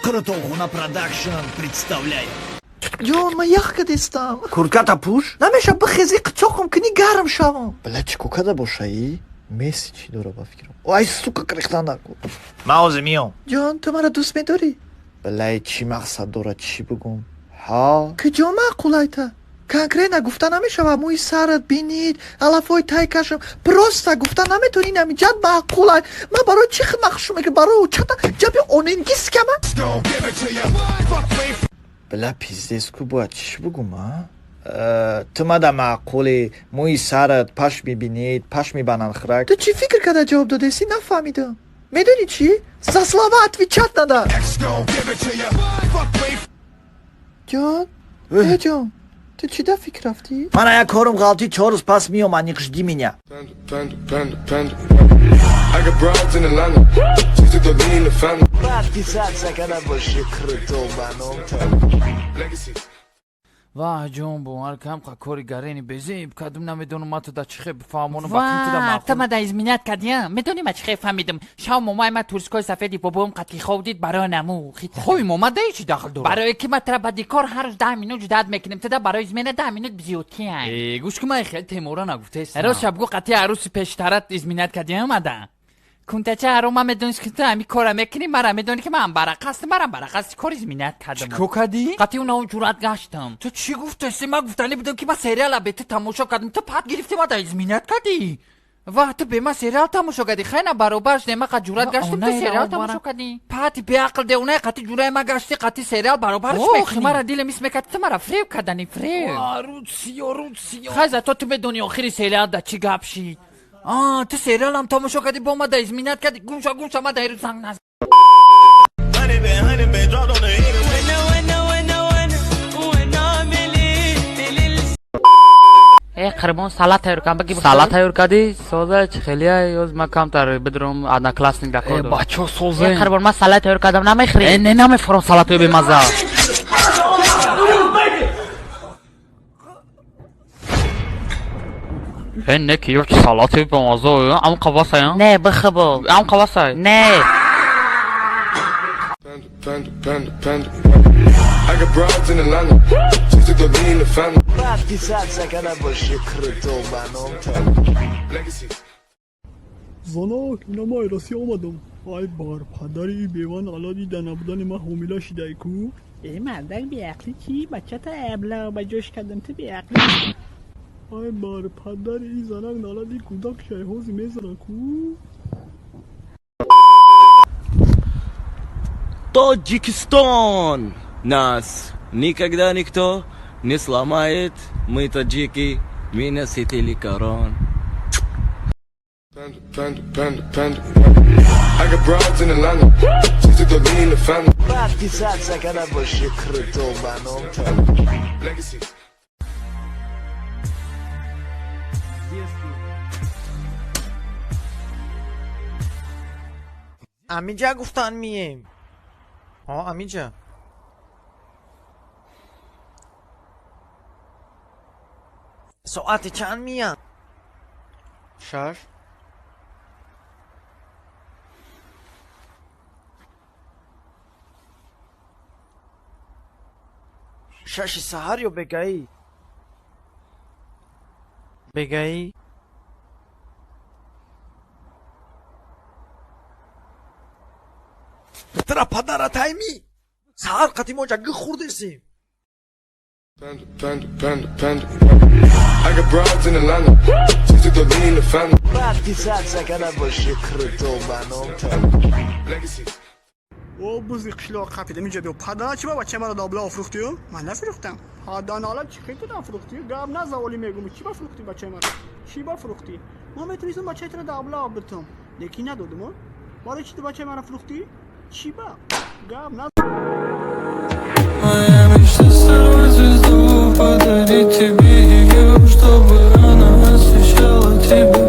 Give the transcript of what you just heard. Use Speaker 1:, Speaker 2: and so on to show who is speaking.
Speaker 1: Крутохуна Продакшн представляет.
Speaker 2: Ҷон, ман ях кадистам.
Speaker 1: Куртката пӯш.
Speaker 2: Намеша, бихези, қичоқам кунӣ, гарм шавам. Била, чӣ ко када бошаи? Месси чӣ дора ба фикрам. Ай, сука, крихтан наку.
Speaker 1: Ман ҳозир миём.
Speaker 2: Ҷон, ту маро дӯст медорӣ? Билай, чӣ мақсад дорад, чӣ бигӯм? Ҳа, куҷо маъқулайта? Конкретно гуфта намешавад: мӯи сарат, бинид, алафҳои тай кашам. Просто гуфта наметавонӣ, намиҷат маъқулай. Ман барои чӣ хидмат хушу мекунам? Барои чата ҷаби оненгискама. Била, пиздец ку, бояд чӣ бугум, а? Ту мада маъқулӣ, мӯи сарат, пашми бинид, пашми бананхӯрак. Ту чӣ фикр карда ҷавоб додеси, нафаҳмидам. Медонӣ чӣ? За слова отвечать надо. Ҷон, э, ҷон, ту чӣ да фикр рафтӣ?
Speaker 1: Мана як корум ғалтӣ, 4 рӯз пас миём, аниқ жди меня.
Speaker 3: Panda, panda, panda, panda. I got broads in Atlanta. Just to the lean, the family.
Speaker 1: Подписаться када боши круто ба ном.
Speaker 3: Legacies.
Speaker 4: Ваҳ, ҷон, бовар кам қа кори гарени безеб кадум, намедонам ма туда чӣ хе бифаҳмонам, ба ким туда.
Speaker 5: Ва, ту
Speaker 4: маъқул.
Speaker 5: мада изменять кардия? Медонӣ, ма чӣ хе фаҳмидам? Шав момай ма турскои сафеди бобоам қатӣ хоб дид, барои наму хит.
Speaker 4: Хоби момадаи чӣ дахл дорад?
Speaker 5: Барое ки ма тра баъди кор ҳар рӯз 10 минут ждать мекунем, туда барои измена 10 минут зиёдтияй.
Speaker 4: Э, гӯш ки, ман хеле темора нагуфтаестам.
Speaker 5: Рост шаб гу, қатӣ арӯси пештарат изменять кардия мада? Кунтача ҳаро, ман медонист, ки ту ҳами кора мекунӣ, мара медонӣ, ки ман барақастам, марам барақасти кор изменять кардам.
Speaker 4: Чӣ кор кардӣ?
Speaker 5: Қатӣ уна ҷуръат гаштам.
Speaker 4: Ту чӣ гуфтаси? Ман гуфтанӣ будам, ки ман сериала бе ту тамошо кардам, ту пат гирифтӣ, мада изменять кардӣ. Ва, ту бе ман сериал тамошо кардӣ? Хайна, баробар шудем, ма қат ҷуръат гаштем, ту сериал тамошо кардӣ. Пати беақл, деунаи, қати ҷуръаи ма гаштӣ, қати сериал баробарш
Speaker 5: Охи,
Speaker 4: мекунӣ.
Speaker 5: Мара дилем ис мекард, ту мара фреб кардани, фреб.
Speaker 4: Рӯдсиё, рӯдсиё.
Speaker 5: Хай, зато ту медонӣ, охири сериал да чӣ гап шид.
Speaker 4: А, ту сериалам тамошо кардӣ, бо мада изменять кардӣ. Гумша, гумша, мада ирӯз занг наз.
Speaker 6: Honey been, honey been dropped on the head.
Speaker 5: Э, қурбон, салат тайёр кан, баги.
Speaker 7: Салат тайёр кардӣ? Соза, чӣ хелия, ёз ман камтар бидурам, одноклассник да кор
Speaker 4: Э,
Speaker 7: дорам.
Speaker 4: бачо,
Speaker 5: Э,
Speaker 4: созем.
Speaker 5: қурбон, ман салат тайёр кардам, намехӯрӣ?
Speaker 7: Э, не, намефурам салатои бемаза. Э, не, ки ёки салати бемаза, ам қавасай.
Speaker 5: Не, бихӯ.
Speaker 7: Ам қавасай.
Speaker 5: Не.
Speaker 3: Panda, panda, panda, panda. I got broads in Atlanta. Just to the lean, the family.
Speaker 1: Подписаться када боши круто ба ном.
Speaker 3: Legacies.
Speaker 8: Занак, ина ма Россия омадам. Ай, бар падари беван алади да набудани ма ҳомила шидай ку.
Speaker 9: Э, мардак беақлӣ, чӣ бачата абла ба ҷош кардам, ту беақлӣ.
Speaker 8: Ай, бар падари и занак налади кӯдак шайҳози мезана ку.
Speaker 6: Таджикистан! Нас никогда никто не сломает. Мы таджики, мы носители корон.
Speaker 3: Panda, panda, panda, panda. I got broads in Atlanta. Just to the lean, the family.
Speaker 1: Подписаться када боши круто ба ном.
Speaker 3: Legacies.
Speaker 2: Амиҷа гуфтан мием. Ҳо, амиҷа. Соати чанд миян? 6. 6 саҳар ё бегаӣ? Бегаӣ. Тра падара тайми. Саҳар қати мо ҷагги хӯрдесем.
Speaker 3: Panda, panda, panda, panda. I got broads in Atlanta. Just to the lean, the family.
Speaker 1: Подписаться када боши круто ба ном.
Speaker 3: Legacies.
Speaker 8: О, бузи қишлоқ қапидам, инҷа биё. Падара, чӣ ба бачаи маро добла фурӯхтию? Ман нафурӯхтам. Ҳаданалат, чӣ хел ту нафурӯхтӣ? Гап наза, оли мегум, чӣ ба фурӯхтӣ бачаи маро? Чӣ ба фурӯхтӣ? Ман метавонистам бачаи туро добла битам, лекин надодум. Барои чӣ ту бачаи маро фурӯхтӣ? Чӣ ба? Гап на.
Speaker 10: Моя мечта — сорвать звезду, подарить тебе ее, чтобы она освещала тебя.